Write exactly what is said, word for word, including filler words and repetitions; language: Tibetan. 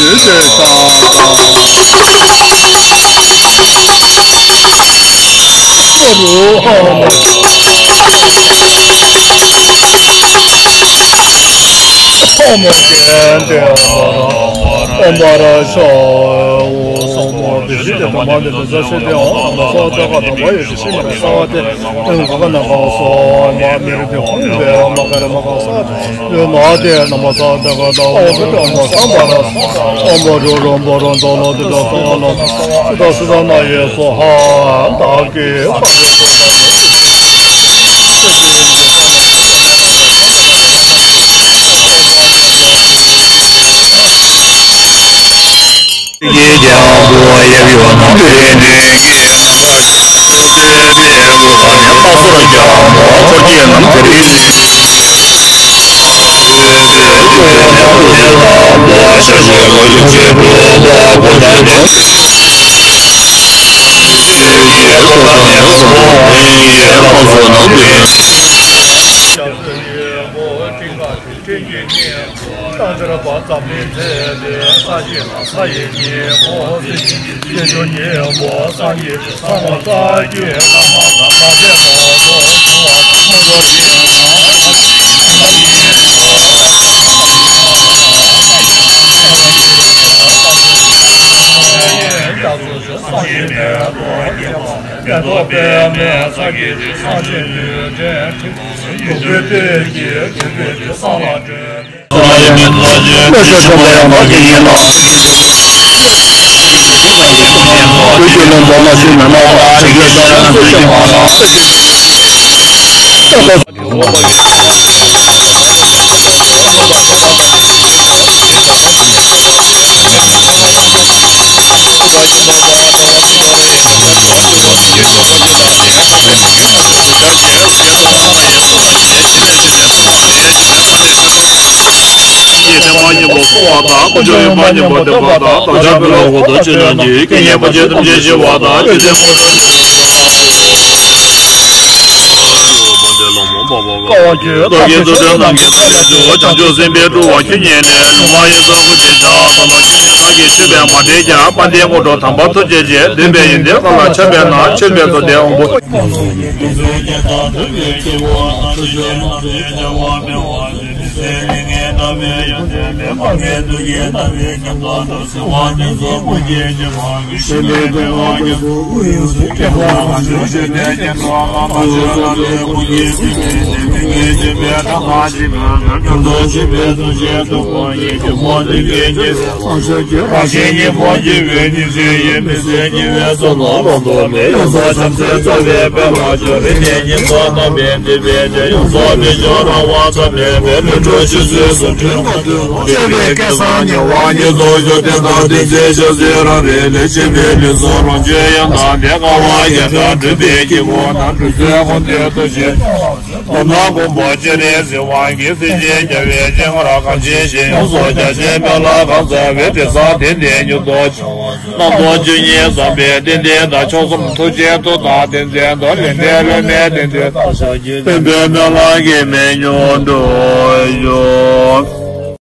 ཡུལ་དེ་དང་། ཨོ་རོ་ཨ་མ། ཨོ་མ་གན་དེ་ཨོ་མ་ར་ཨོ་མ་ར་ཤ་ཨོ་མ་དེ་བཞི་དེ་དམ་པ་དེ་དེ་ས་སེ་དེ་ཨོ་མ་ས་ཏ་ག་དམ་པ་ཡོད་དེ་ཤི་མ་ས་བ་དེ་ཨོ་ག་ག་ན་ག་སོ་མ་མི་རུ་དེ་ཧུན་དེ་ཨོ་མ་ག་ར་མ་ག་ས། ཡོད་མ་དེ་ན་མ་ས་ཏ་ག་ད་ཨོ་ག་དེ་ཨོ་མ་ས་མ་ར་ཨོ་མ་རོ་རོ་མ་རོ་མདོ་ལོ་དེ་ད་ས་ལ་སི་ད་སི་ད་ན་ཡེ་སོ་ཧ་ད་གེ་པ་དེ་ཀྱེ་རྒྱལ་པོ་ཡབ་ཡུམ་དེ་ནི་ལྷ་སོར་རྒྱལ་མོ་འཁོར་གྱི་ནམ་དེ་རིང་ཏང་ཕྱིར་བ་ཙམ་མི་མཛད་དེ། ས་གཞི་ལ་ས་ཡི་ཉེ་འཁོར་སྲིད་ཞིའི་སྐྱེ་འགྲོ་ཉེ་བོ་སངས་རྒྱས་ཀྱི་ཚང་བ་ས་ཀྱི་བླ་མ་ལ་མ་ཟད་པ་བོ་ཐུ་བ་ཐུ་རོ་ཡིན་ན། སངས་རྒྱས་མེད་དོ་སྐྱེ་བ་མེད་དོ་པདྨའི་ས་གཞི་སངས་རྒྱས་ཡུལ་དྲན་ཁྲིད། ཡུལ་དུ་སྟོད་ཀྱི་དུས་སྟོད་ཀྱི་ས་ལ་སྤྲོས། ཀྱི་ཐེག་པ་གཉིས་པོ་སྲུང་བ་དང་། དཀོན་མཆོག་ཡུམ་གཉིས་པོ་བསྟེན་པ་དང་། བདག་ཅག་ཕི་ལོག་གོ་ཏོ་ཅི་ནང་གི་རྐྱེན་ངན་པ་ཅན་ཐམས་ཅད་ཞི་བ་དང་། ཆོས་ལྡན་དཀའ་བ་ཁྱོད་ཐམས་ཅད་ཆོས་སུ་འགྲོ། བྱང་ཆུབ་སེམས་དཔའི་སྤྲུལ་པ་ཁྱོད་ཉིད་ནི། ལུང་མ་ཡིན་ས་ཁུ་ཅི་བྱ་ས་ལ། ཁྱོད་ཉིད་བདག་གིས་མཆོད་པས་མ་བྲེགས་ཀྱང་། དཔལ་ལྡན་སྔོན་འགྲོ་དམ་པ་ཐམས་ཅད་ཀྱི། བདེན་པའི་ཡོན་ཏན་བཀའ་ལ་ཁྱབ་པས་ན། ཆོས་འཕེལ་དུ་བདེ་འོང་པོ། ཨོ་ན་ཀུན་པོ་སྤྱན་རས་གཟིགས་དབང་གིས། སྲིད་ཞིའི་རྒྱལ་བའི་ཞིང་རལ་གངས་ཅན་ཞིང་། ཡོངས་སུ་རྒྱ་ཆེའི་མི་ལ་གང་འཚམ་པའི། དྲི་ཟར་གདན་འདྲེན་མྱུར་དུ་ཆེ་བ་དང་། རྣམ་རྟོག་བཅུ་གཉིས་ཟམ་པའི་རྟེན་འབྲེལ་དང་། མཆོག་གསུམ་ཐུགས་རྗེའི་མཐུ་དང་རྟེན་འབྲེལ་དང་། ལས་འབྲས་ལྷད་མེད་རྟེན་འབྲེལ་དང་། ཕན་པའི་སྨོན་ལམ་གྱི་མེ་མྱུར་འགྲུབ་ཤོག།